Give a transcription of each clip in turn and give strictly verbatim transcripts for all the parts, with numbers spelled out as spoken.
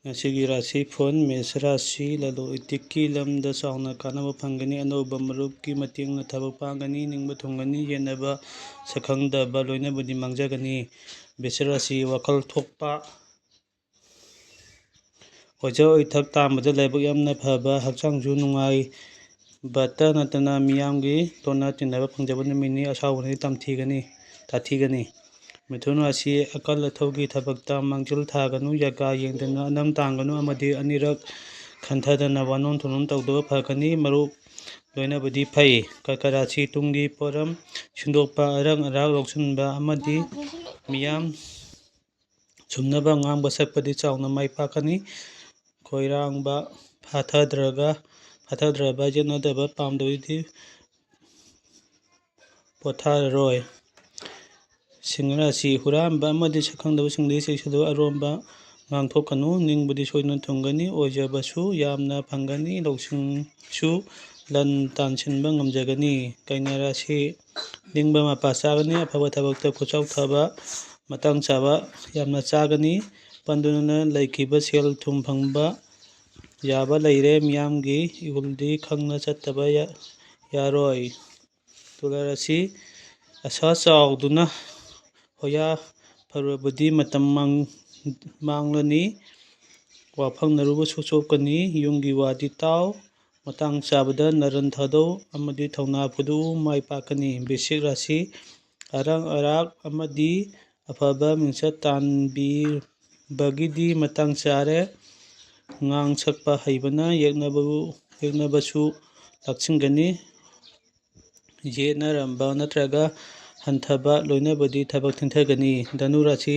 ꯉꯁꯤꯒꯤ ꯔꯥꯁꯤ ꯐꯣꯟ꯫ ꯃꯦꯁ ꯔꯥꯁꯤ ꯂꯂꯣꯟ ꯏꯇꯤꯛꯀꯤ ꯂꯝꯗ ꯆꯥꯎꯅ ꯀꯥꯟꯅꯕ ꯐꯪꯒꯅꯤ꯫ ꯑꯅꯧꯕ ꯃꯔꯨꯞꯀꯤ ꯃꯇꯦꯡꯅ ꯊꯕꯛ ꯄꯥꯡꯒꯅꯤ꯫ ꯅꯤꯡꯕ ꯊꯨꯡꯒꯅꯤ꯫ ꯌꯦꯠꯅꯕ ꯁꯛꯈꯪꯗꯕ ꯂꯣꯏꯅꯕꯨꯗꯤ ꯃꯥꯡꯖꯒꯅꯤ꯫ ꯃꯦꯁ ꯔꯥꯁꯤ ꯋꯥꯈꯜ ꯊꯣꯛꯄ꯫ ꯑꯣꯏꯖ ꯑꯣꯏꯊꯛ ꯇꯥꯟꯕꯗ ꯂꯥꯏꯕꯛ ꯌꯥꯝꯅ ꯐꯕ, ꯍꯛꯆꯥꯡꯁꯨ ꯅꯨꯡꯉꯥꯏꯕꯇ ꯅꯠꯇꯅ ꯃꯤꯌꯥꯝꯒꯤ ꯇꯣꯟꯅ ꯇꯤꯟꯅꯕ ꯐꯪꯖꯕ ꯅꯨꯃꯤꯠꯅꯤ꯫ ꯑꯁꯥꯎꯕꯅꯗꯤ ꯇꯝꯊꯤꯒꯅꯤ, ꯇꯥꯊꯤꯒꯅꯤ꯫ ꯃꯤꯊꯨꯟ ꯔꯥꯁꯤ ꯑꯀꯜ ꯑꯊꯧꯒꯤ ꯊꯕꯛꯇ ꯃꯥꯡꯖꯤꯜ ꯊꯥꯒꯅꯨ꯫ ꯌꯥꯀꯥ ꯌꯦꯡꯗꯅ ꯑꯅꯝ ꯇꯥꯡꯒꯅꯨ ꯑꯃꯗꯤ ꯑꯅꯤꯔꯛ ꯈꯟꯊꯗꯅ ꯋꯥꯅꯣꯝ ꯊꯣꯅꯣꯝ ꯇꯧꯗꯕ ꯐꯒꯅꯤ꯫ ꯃꯔꯨꯞ ꯂꯣꯏꯅꯕꯗꯤ ꯐꯩ꯫ ꯀꯔꯀꯠ ꯔꯥꯁꯤ ꯇꯨꯡꯒꯤ ꯄꯣꯠꯂꯝ ꯁꯤꯟꯗꯣꯛꯄ, ꯑꯔꯪ ꯑꯔꯥꯛ ꯂꯧꯁꯤꯟꯕ ꯑꯃꯗꯤ ꯃꯤꯌꯥꯝ ꯆꯨꯝꯅꯕ ꯉꯥꯡꯕ ꯁꯛꯄꯗꯤ ꯆꯥꯎꯅ ꯃꯥꯏ ꯄꯥꯛꯀꯅꯤ꯫ ꯈꯣꯏꯔꯥꯡꯕ ꯐꯥꯊꯗ꯭ꯔꯒ, ꯐꯥꯊꯗ꯭ꯔꯕ ꯌꯦꯠꯅꯗꯕ ꯄꯥꯝꯗꯕꯗꯤ ꯄꯣꯊꯥꯔꯔꯣꯏ꯫ ꯁꯤꯡꯍ ꯔꯥꯁꯤ ꯍꯨꯔꯥꯟꯕ ꯑꯃꯗꯤ ꯁꯛꯈꯪꯗꯕꯁꯤꯡꯗꯒꯤ ꯆꯦꯛꯁꯤꯜꯂꯨ꯫ ꯑꯔꯣꯟꯕ ꯉꯥꯡꯊꯣꯛꯀꯅꯨ꯫ ꯅꯤꯡꯕꯗꯤ ꯁꯣꯏꯗꯅ ꯊꯨꯡꯒꯅꯤ꯫ ꯑꯣꯏꯖꯕꯁꯨ ꯌꯥꯝꯅ ꯐꯪꯒꯅꯤ꯫ ꯂꯧꯁꯤꯡꯁꯨ ꯂꯟ ꯇꯥꯟꯁꯤꯟꯕ ꯉꯝꯖꯒꯅꯤ꯫ ꯀꯩꯅꯥ ꯔꯥꯁꯤ ꯅꯤꯡꯕ ꯃꯄꯥ ꯆꯥꯒꯅꯤ꯫ ꯑꯐꯕ ꯊꯕꯛꯇ ꯈꯨꯠ ꯆꯥꯎꯊꯕ ꯃꯇꯥꯡ ꯆꯥꯕ ꯌꯥꯝꯅ ꯆꯥꯒꯅꯤ꯫ ꯄꯟꯗꯨꯅ ꯂꯩꯈꯤꯕ ꯁꯦꯜ ꯊꯨꯝ ꯐꯪꯕ ꯌꯥꯕ ꯂꯩꯔꯦ꯫ ꯃꯤꯌꯥꯝꯒꯤ ꯏꯍꯨꯜꯗꯤ ꯈꯪꯅ ꯆꯠꯇꯕ ꯌꯥ-, ꯌꯥꯔꯣꯏ꯫ ꯇꯨꯂꯥ ꯔꯥꯁꯤ ꯑꯁꯥ ꯆꯥꯎꯗꯨꯅ ꯍꯣꯌꯥ ꯐꯔꯕꯗꯤ ꯃꯇꯝ ꯃꯥꯡ-, ꯃꯥꯡꯂꯅꯤ꯫ ꯋꯥꯐꯪꯅꯔꯨꯕꯁꯨ ꯆꯣꯞꯀꯅꯤ꯫ ꯌꯨꯝꯒꯤ ꯋꯥꯗꯤ ꯇꯥꯎ꯫ ꯃꯇꯥꯡ ꯆꯥꯕꯗ ꯅꯔꯟ ꯊꯥꯗꯧ ꯑꯃꯗꯤ ꯊꯧꯅꯥ ꯐꯨꯗꯣꯛꯎ, ꯃꯥꯏ ꯄꯥꯛꯀꯅꯤ꯫ ꯕꯤꯁꯤꯛ ꯔꯥꯁꯤ ꯑꯔꯪ ꯑꯔꯥꯛ ꯑꯃꯗꯤ ꯑꯐꯕ ꯃꯤꯡꯆꯠ ꯇꯥꯟꯕꯤꯕꯒꯤꯗꯤ ꯃꯇꯥꯡ ꯆꯥꯔꯦ꯫ ꯉꯥꯡ ꯁꯛꯄ ꯍꯩꯕꯅ ꯌꯦꯛꯅꯕꯕꯨ, ꯌꯦꯛꯅꯕꯁꯨ ꯂꯥꯛꯁꯤꯟꯒꯅꯤ꯫ ꯌꯦꯠꯅꯔꯝꯕ ꯅꯠꯇ꯭ꯔꯒ ꯍꯟꯊꯕ ꯂꯣꯏꯅꯕꯗꯤ ꯊꯕꯛ ꯊꯤꯟꯊꯒꯅꯤ꯫ ꯙꯅꯨ ꯔꯥꯁꯤ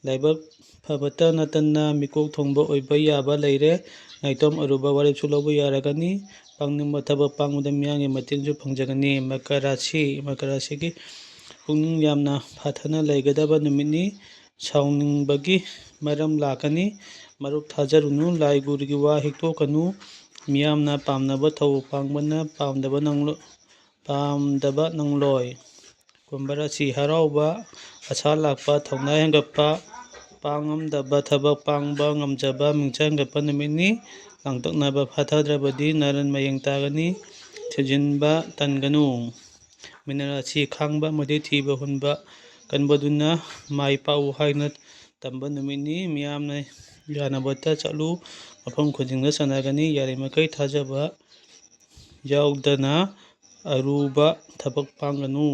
ꯂꯥꯏꯕꯛ ꯐꯕꯇ ꯅꯠꯇꯅ ꯃꯤꯀꯣꯛ ꯊꯣꯡꯕ ꯑꯣꯏꯕ ꯌꯥꯕ ꯂꯩꯔꯦ꯫ ꯅꯥꯏꯇꯣꯝ ꯑꯔꯨꯕ ꯋꯥꯔꯦꯞꯁꯨ ꯂꯧꯕ ꯌꯥꯔꯒꯅꯤ꯫ ꯄꯥꯡꯅꯤꯡꯕ ꯊꯕꯛ ꯄꯥꯡꯕꯗ ꯃꯤꯌꯥꯝꯒꯤ ꯃꯇꯦꯡꯁꯨ ꯐꯪꯖꯒꯅꯤ꯫ ꯃꯀꯔ ꯔꯥꯁꯤ, ꯃꯀꯔ ꯔꯥꯁꯤꯒꯤ ꯄꯨꯛꯅꯤꯡ ꯌꯥꯝꯅ ꯐꯥꯊꯅ ꯂꯩꯒꯗꯕ ꯅꯨꯃꯤꯠꯅꯤ꯫ ꯁꯥꯎꯅꯤꯡꯕꯒꯤ ꯃꯔꯝ ꯂꯥꯛꯀꯅꯤ꯫ ꯃꯔꯨꯞ ꯊꯥꯖꯔꯨꯅꯨ꯫ ꯂꯥꯏ ꯒꯨꯔꯨꯒꯤ ꯋꯥ ꯍꯤꯛꯇꯣꯛꯀꯅꯨ꯫ ꯃꯤꯌꯥꯝꯅ ꯄꯥꯝꯅꯕ ꯊꯧ ꯄꯥꯡꯕꯅ ꯄꯥꯝꯗꯕ ꯅꯪꯂꯣ-, ꯄꯥꯝꯗꯕ ꯅꯪꯂꯣꯏ꯫ ꯀꯨꯝꯚ ꯔꯥꯁꯤ ꯍꯔꯥꯎꯕ, ꯑꯁꯥ ꯂꯥꯛꯄ, ꯊꯧꯅꯥ ꯍꯦꯟꯒꯠꯄ, ꯄꯥꯡꯉꯝꯗꯕ ꯊꯕꯛ ꯄꯥꯡꯕ ꯉꯝꯖꯕ ꯃꯤꯡꯆꯪ ꯀꯠꯄ ꯅꯨꯃꯤꯠꯅꯤ꯫ ꯂꯥꯡꯇꯛꯅꯕ ꯐꯥꯊꯗ꯭ꯔꯕꯗꯤ ꯅꯔꯟ ꯃꯌꯦꯡ ꯇꯥꯒꯅꯤ꯫ ꯊꯤꯖꯤꯟꯕ ꯇꯟꯒꯅꯨ꯫ ꯃꯤꯅꯔꯥꯁꯤ ꯈꯥꯡꯕ ꯑꯃꯗꯤ ꯊꯤꯕ ꯍꯨꯟꯕ ꯀꯟꯕꯗꯨꯅ ꯃꯥꯏ ꯄꯥꯛꯎ ꯍꯥꯏꯅ ꯇꯝꯕ ꯅꯨꯃꯤꯠꯅꯤ꯫ ꯃꯤꯌꯥꯝꯅ ꯌꯥꯅꯕꯇ ꯆꯠꯂꯨ꯫ ꯃꯐꯝ ꯈꯨꯗꯤꯡꯗ ꯆꯠꯅꯒꯅꯤ꯫ ꯌꯥꯔꯤꯃꯈꯩ ꯊꯥꯖꯕ ꯌꯥꯎꯗꯅ ꯑꯔꯨꯕ ꯊꯕꯛ ꯄꯥꯡꯒꯅꯨ꯫